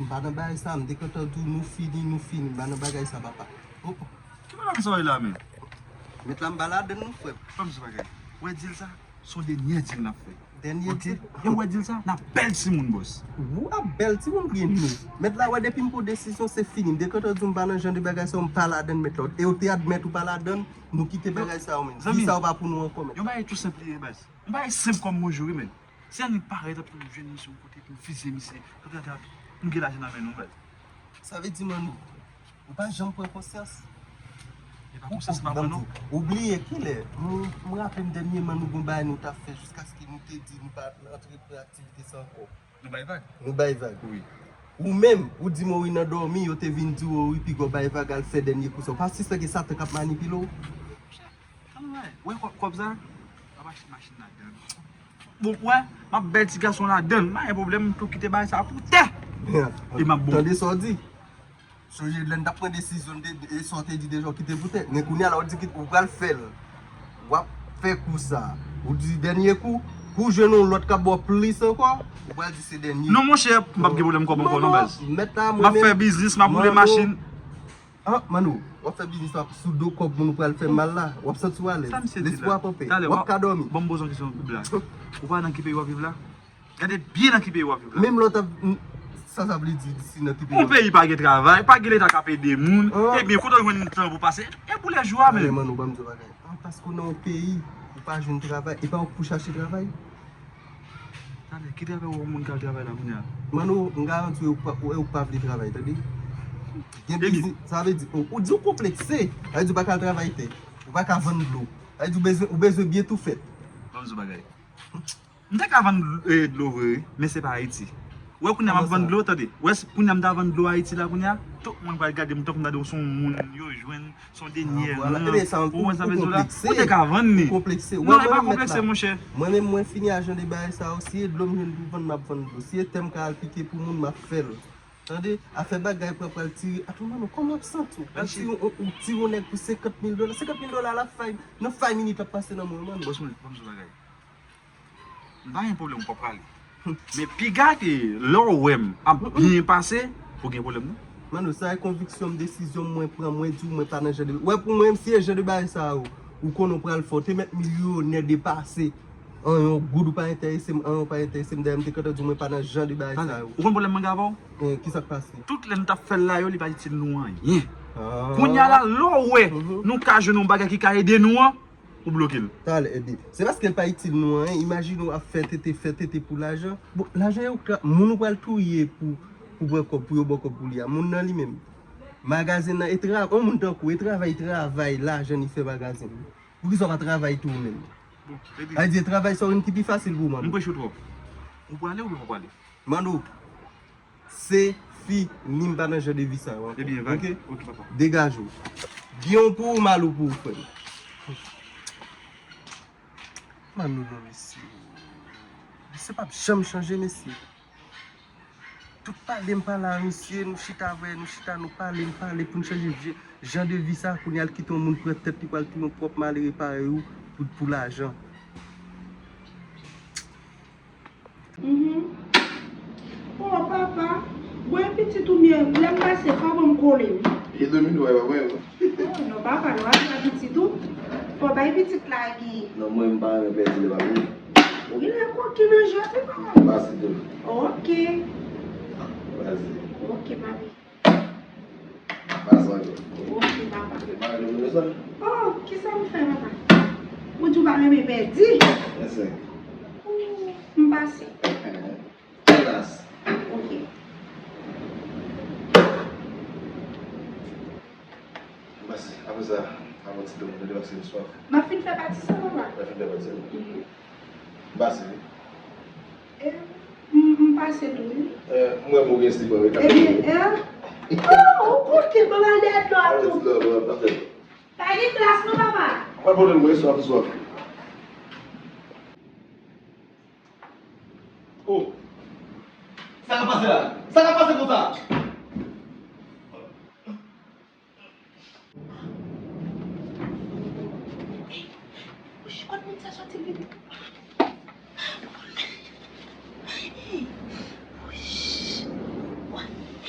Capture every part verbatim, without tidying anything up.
Pa nan bagay sa, m te kontan di w nou fini, nou fini. M pa nan bagay sa, papa. Oh, oh. Ki bagay sa w la, men? Mèt la, m pa ladann non, frè m. Ban m di bagay. Ou wè dil sa? Se yon dènye dil n ap fè. Dènye dil? Ok? E ou wè dil sa? N ap bèl timoun, bòs. Ou ap bèl timoun, byen nou. Mèt la, wè, depi m pran desizyon, se fini. M te kontan di w m pa nan jan de bagay sa yo, m pa ladann, mèt la. E w te admèt ou pa ladann, nou kite bagay sa yo, men. Vi sa yo pa pou nou ankò, mèt la. Yon bagay tou senp li ye, baz. Yon bagay senp kòm mo jwe, men. Si annik parèt ap tou jwenn misye yon kote pou m fizye misye, nou gen lajan nan men nou, baz. Sa vle di, Manou, ou pa janm pran konsyans? E pa konsyans m pa pran, non. Ou bliye kilè? M, m raple m dènyèman nou gon bagay nou t ap fè jiskaske nou te di nou pa antre pran aktivite sa ankò. Nou bay vag. Nou bay vag. Wi. Ou menm, ou di Mori nan dòmi, yo te vin di w, wi, piga w bay vag al fè dènye kou sa. Ou pa sispann gen Satan k ap manipile w? Ann wè, wè kòb, kòb sa? M ap achte machin ladann. Bon, wè, m ap bèl ti gason ladann. M pa gen pwoblèm, m tou kite bagay sa pou tè. E m ap bon. Tande sa w di. Sonje lè n t ap pran desizyon, n te, e sa w te di deja, w kite pou tè. Men kounye a la, w di ki, ou pral fè l. W ap fè kou sa. Ou di dènye kou, kou jwenn yon lòt k ap ba w plis ankò, ou pral di se dènye. Non, monchè, m p ap gen pwoblèm kòb ankò, non, baz. M ap fè biznis, m ap woule machin. Ah, Manou, w ap fè biznis w ap sou do kòb moun ou pral fè mal la. W ap santi w alèz. Lespri w ap anpè. W ap ka dòmi. Ban m poze yon kesyon, Bib la. Ou pa nan ki peyi w ap viv la? Gade byen nan ki peyi w ap viv la. Menm lè w t ap, sa, sa vle di, si nan ki peyi w ap viv. Yon peyi pa gen travay, pa gen leta k ap ede moun. Ebyen, kote w jwenn tan pou pase? E pou lèjou a menm. Manou, ban m di w bagay. Ah, paske w nan yon peyi, ou pa jwenn travay, e pa ou k pou chache travay. Talè, ki travay ou wè yon moun k al travay la kounye a? Manou, m garanti w, ou pa, ou, ou pa vle travay, tande? Gen biznis, sa vle di, ou, ou di w konplekse, sa vle di ou pa ka al travay tè, ou pa ka vann dlo. Sa vle di ou bezwen, ou bezwen byen tou fèt. Ban m di w bagay. M te ka vann, eh, dlo vre, wi, men se pa Ayiti. Ou wè kounye a m ap vann dlo, tande? Ou wè, kounye a m ta vann dlo Ayiti la, kounye a, tout moun pral gade m tankou m ta di w se yon moun yo jwenn. Se yon dènye ran. Ou konprann sa m vle di w la? Ou te ka vann li. Non, e pa konplekse, monchè. Mwen menm, mwen fini a jan de bagay sa yo. Si e dlo m jwenn pou vann, m ap vann dlo. Si e tè m ka al pike pou moun, m ap fè l. Tande, afè bagay pral pral tire. Atou, Manou, kòman w ap santi w? Al tire, ou, ou tire yon nèg pou senkant mil dola. Senkant mil dola la, fay, nan fay minit l ap pase nan men w, Manou. Bòs mwen, ban m di w bagay. M pa gen pwoblèm, w p ap prale. Men piga ke lè w wè m ap byen pase, ou gen pwoblèm, non? Manou, sa e konviksyon m, desizyon m, mwen pran, mwen di w, mwen pa nan jan de, wè, pou mwen, si e jan de bagay sa yo, ou konnen w pral fè, w te mèt milyonè depase. An yon goud ou pa enterese m, an yon pa enterese m, dayè m te kontan di w mwen pa nan jan de bagay sa yo. Ou konn pwoblèm mwen gen avè w? Eh, kisa k pase? Tout lè nou t ap fè l la yo, li pa itil nou anyen. Kounye a la, lè w wè nou ka jwenn yon bagay ki ka ede nou an, ou bloke l. Talè, ebyen, se paske l pa itil nou anyen. Imajine w ap fè tete, fè tete pou lajan. Bon, lajan yo, moun ou pral touye pou, pou pran kòb, pou yo ba w kòb pou li a. Moun nan li menm. Magazen nan, e tra-, yon moun tankou, e travay, travay, lajan li fè magazen. Poukisa w pa travay tou ou menm? Sa vle di, e travay sa w jwenn ki pi fasil pou ou, Manou. M preche w twòp. Ou prale oubyen w pa prale? Manou, se fini, m pa nan jan de vi sa yo ankò. Ebyen, vag. Ok? Ok, papa. Degaje w. Byen pou ou, mal ou pou ou, frè m. Manou non, mesye. Misye p ap janm chanje, mesye. Tout pale m pale a misye, nou chita vre, nou chita, nou pale m pale pou n chanje vye jan de vi sa, kounye a l kite yon moun pran tèt li, pral touye yon pwòp malere parèy ou pou, pou lajan. Mhm. Oh, papa, bon, pitit ou, men lè m pase, fò ban m kole, wi. E domino, e pa mwen, non? Oh, non, papa, non, al bay pitit ou. Fò bay pitit la, Guy. Non, mwen, m pa renmen pèdi, li pa vle. Ou gen lè koki nan jwèt, wi, papa. Pase tou. Ok. Pase. Ok, papi. Pase ankò. Ok, papa. Ou pa renmen domino sa? Oh, kisa m fè, papa? Ou di w pa renmen pèdi? Vennsenk. Oh, m pase. Elas. Ok. Mèsi. Apre sa, avan ti dòmi, tande, paske m swaf. M ap fin fè pati sa, papa. M ap fin fè pati sa. Mhm. M pase, wi. E, m, m pase tou, wi. E, m wè m gen slipan, wi. Ebyen, e? Oh, ou kote, m al dèyè dlo a tou. Avan ti dòmi, m ap fè. Pa gen glas, non, papa. Pa gen pwoblèm, mwen swaf, m swaf. Oh! Sa k ap pase la? Sa k ap pase konsa? Kot moun sa soti vini? Wouch! Wouch!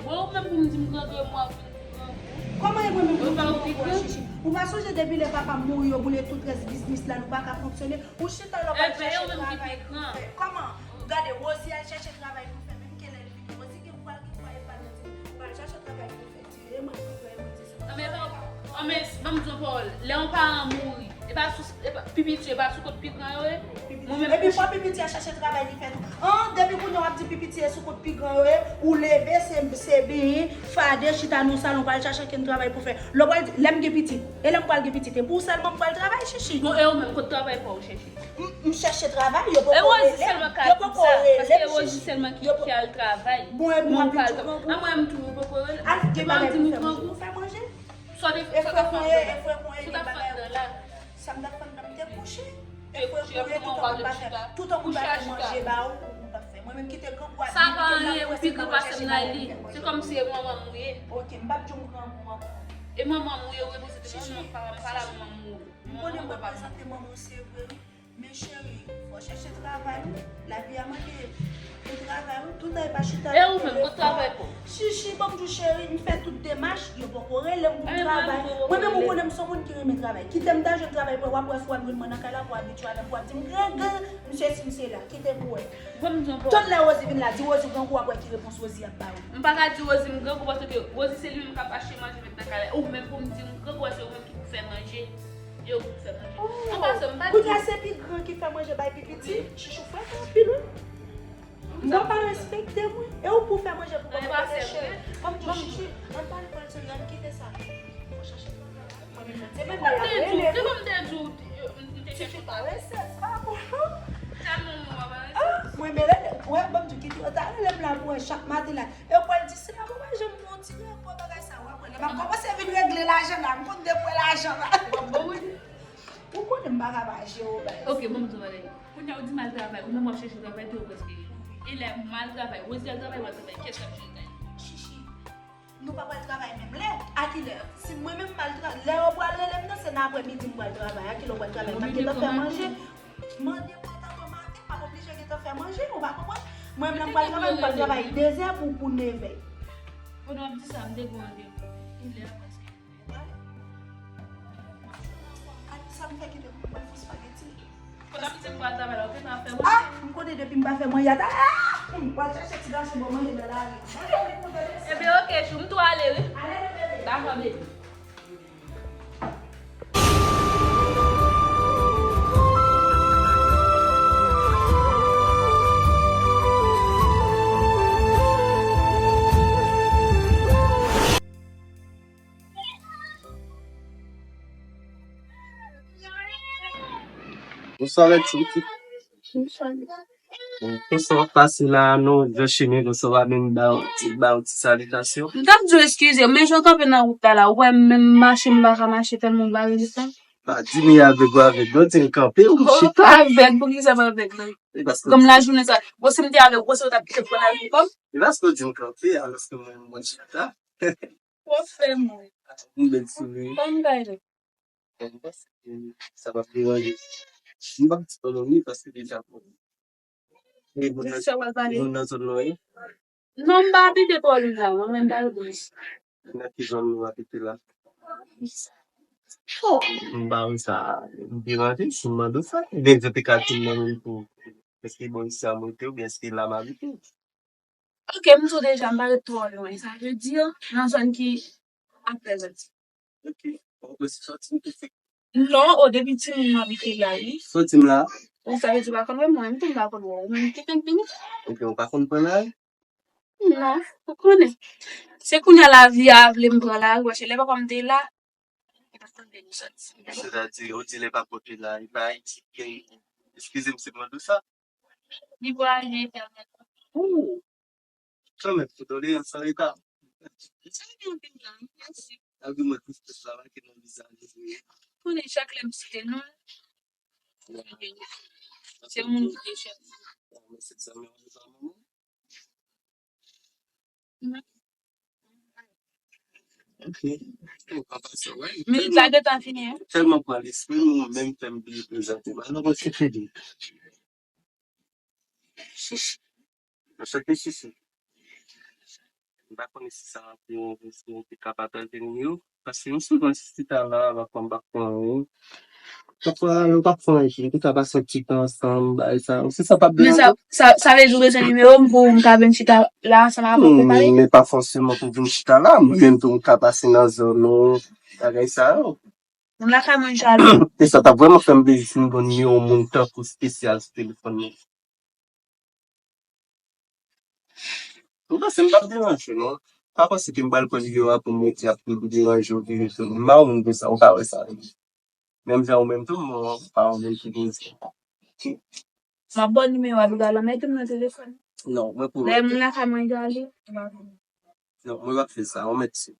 Bon, ou menm pou m di m grangou, e mwen pou m grangou. Kòman e mwen menm pou m di grangou, Chichi? Ou pa sonje depi lè papa m mouri, yo boule tout rès biznis la, nou pa ka fonksyone? Ou chita la, ou pral chache travay pou fè. Kòman? Gade, Rosie al chache travay pou fè, menm ke lè l vini. Rosie gen pral gen fwaye pa nan di, ou pral chache travay pou fè. Tire mwen, mwen, mwen, mwen, se sa. Anmè, ban m di yon pawòl. Lè yon paran mouri, e pa sou, e pa, pipiti, e pa sou kont pi gran yo ye? Mwen menm. Epi fò pipiti a chache travay li fè tou. An, depi kounye a w ap di pipiti e sou kont pi gran yo ye, ou leve, se, se benyen, fade, chita nan salon, pral chache ankenn travay pou fè. Lè w pral di, lè m gen pitit, e lè m pral gen pitit, e pou ou sèlman m pral travay, Chichi? Bon, e ou menm, kot travay pa w chèche? M, m chèche travay, yo poko rele m, yo poko rele m, Chichi. Yo poko. Bon, e pou m ap vin tou grangou? A mwen, m tou, yo poko rele m. Al gen bagay pou fè manje, pou fè manje. Sa w te, sa w t ap fè andan la? Sa w t ap fè andan la? Sa m t ap fè andan, m te kouche. E fwe koure, toutan moun pa fè, toutan moun pa fè manje ba ou, ou p ap fè. Mwen menm ki te grangou a, depi ke m la kouche, se pa manje ba ou m fè manje. Se kòmsi e manman m ou ye. Ok, m p ap di w m grangou ankò. E manman m ou ye, ou reprezante manman m, pa, pa la manman m ou. M konnen m reprezante manman w, se vre, wi. Men cheri, fò w chèche travay, wi. Lavi a mande yon travay, wi. Tout tan e pa chita. E ou menm, kot travay pa w? Chichi, ban m di w, cheri, m fè tout demach, yo poko rele m pou m travay. Mwen menm, ou konnen m se yon moun ki renmen travay. Kite m ta jwenn travay pou w, w ap wè si w ap jwenn mwen nan kay la, pou w abitye avè m, pou w ap di m, "Grangou, m sesi, m sela." Kite pou wè. Ban m di w yon pawòl. Tann lè Rosie vin la, di Rosie grangou, w ap wè ki repons Rosie ap ba ou. M pa ka di Rosie m grangou, paske Rosie se li menm k ap achte manje met nan kay la. Ou menm pou m di m grangou, se ou menm ki pou fè manje. Yo pou fè manje. An pasan, m pa di. Kounye a se pi gran ki fè manje bay pi piti. Chichi, ou frekan anpil, wi. Mwen pa respekte mwen. E ou pou fè manje pou mwen, cheri. Ban m di w, Chichi, ann pale pale sou li, ann kite sa. Mwen chèche travay. Mwen menm, se menm bagay la rele m. Chichi parese, pa bon. Mwen mele, wè, ban m di w, kite yo ta rele m la pou wè chak maten la. E w pral di, se la, mwen pa janm fè yon ti repo bagay sa, w ap wè. Lè m ap kòmanse vin regle lajan la, m konn de pwen lajan la. Ou konnen m pa ka pa jere w, baz. Ok, bon, m di w bagay. Kounye a ou di m al travay, ou menm w ap chèche travay tou, ou prèske. E lè m al travay, Rosie al travay, ou al travay, kiyès k ap jere kay? Chichi, nou pa pral travay menm lè. A kilè? Si mwen menm m al travay, lè yo pral rele m nan, se nan aprè midi m pral travay. A kilè w pral travay? M ap gentan fè manje. Mande pou yo tankou maten, m ap oblije gentan fè manje, ou pa konprann? Mwen menm lè m pral travay, m pral travay de zè pou, pou nèf è. Pandan w ap di sa, m te gen yon randevou. Kilè a prèske? Sa m fè kite pou mwen fè spaghetti. Pandan m di m pral travay la, ou te nan fè manje? Ah, m konnen depi m pa fè manje, ata, ah, m pral chèche ti gason ban manje nan lari. Ebyen, ok, chou, m tou ale, wi. Ale, bebe. Dakò, bebe. Bonswa, Leti. Bonswa. Bon, kòman w ap pase la, non, jan chemen konsa, w pa menm ba w ti, ba w ti salitasyon? M t ap di w eskize m, men jan w kanpe nan wout la, la, ou wè m menm mache, m pa ka mache tèlman m pa reziste. Pa di m avèg ou avèg, non, di m kanpe, ou chita. Ou pa avèg, poukisa m avèg, non? E paske. Kòm lajounen sa, bon, si m te avèg ou, se ou t ap kite pran lari pou kò m? E paske w di m kanpe, alòske mwen, mwen chita. Ou fè mwen. Yon bèl souri. Ban m gade. Bon, m panse ke sa p ap deranje. M p ap di tò non, wi, paske deja bon. E moun nan, moun nan zòn nan, wi. Non, m pa abite twò lwen la, mwen menm pa abite. Nan ki zòn nou abite la? Oh. M pa wè sa deranje, si m mande w sa. Ebyen, yo te ka di m nan menm pou, èske bò isi a m rete oubyen èske la m abite? Ok, m di w deja, m pa ret twò lwen. Sa vle di, nan zòn ki aprè zòn. Ok. Ou prèske sòti, ou te fèk. Non, o, depi timoun m abite la, wi. Sòti m la. Bon, sa vle di w pa konn wè mwen, m tou m pa konn wè w, ou menm ki fenk vini. Ok, ou pa konn pran lari? Non, ou konnen. Se kounye a lavi a vle m pran lari, paske lè papa m te la, li pa t konn vle nou sòti. Sètadi, ou di lè papa w te la, li pa Ayiti, gen, eskize m si m mande w sa. Li prale entènèt. Ou! Kanmenm, kondoleyans an reta. Sa gen anpil tan, mèsi. Agiman tristès la make nan vizaj ou. Konnen chak lè m site non l, se moun ki te chèf. Mwen se zanmi an, nou zanmi. Ok. Ou pa pase, wè. Minit la gentan fini, hein? Tèlman pran lespri m, ou menm fè m bliye prezante m. Alò, mwen se Fede. Chichi. Anchante, Chichi. M pa konnen si sa ap bon, si nou te ka pataje nimewo. Paske m souvan sou site la, m ap pran bak mwen. Pafwa, nou pa fè anyen, nou ka pase yon ti tan ansanm, bagay sa yo. Si sa p ap Men sa, deranje. Sa, sa vle di ou bezwen nimewo m pou m ka vin chita la ansanm avè w pou pale? Men pa fòseman pou vin chita la, mwen menm tou m ka pase nan zòn ou, bagay sa yo. Moun lakay mwen jalou. E sa t ap vrèman fè m plezi si m gon nimewo moun tankou espesyal sou telefòn mwen. M panse m p ap deranje w, non. Pa panse ke m pral pran nimewo a pou m mete ap pou deranje w vire tounen. M pa yon moun konsa, ou ka wè sa. Menm jan ou menm tou, m pa yon moun ki konsa. M ap ba w nimewo a, ou pral anmède m nan telefòn. Non, mwen pou Lè moun lakay mwen jalou. Non, mwen p ap fè sa, ou mèt si.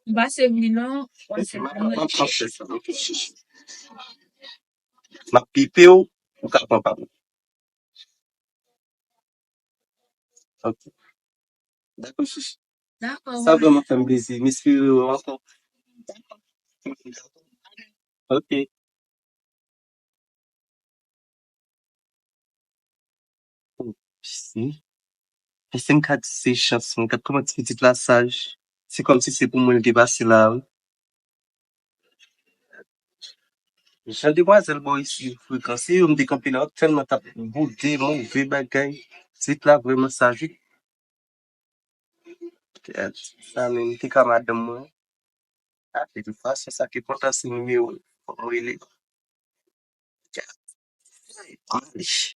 M pa sèvi non. M ap fè sa. M ap bipe w, ou ka pran pa m. Ok. Dakò, chouchou. Dakò. Sa vrèman fè m plezi. M espere wè w ankò. Dakò. Ok. Pise. Èske m ka di se chans mwen? Gad kòman ti pitit la saj. Se kòmsi se pou mwen l te pase la, wi. Jan demwazèl bò isi frekanse yo, m te kanpe la, tèlman t ap boude, move bagay. Pitit la vrèman saj, wi. Gad sa, men m te ka madanm mwen. Ah, de tout fason, sa ki enpòtan se nimewo l. Fò m rele. Gad. Ann ale.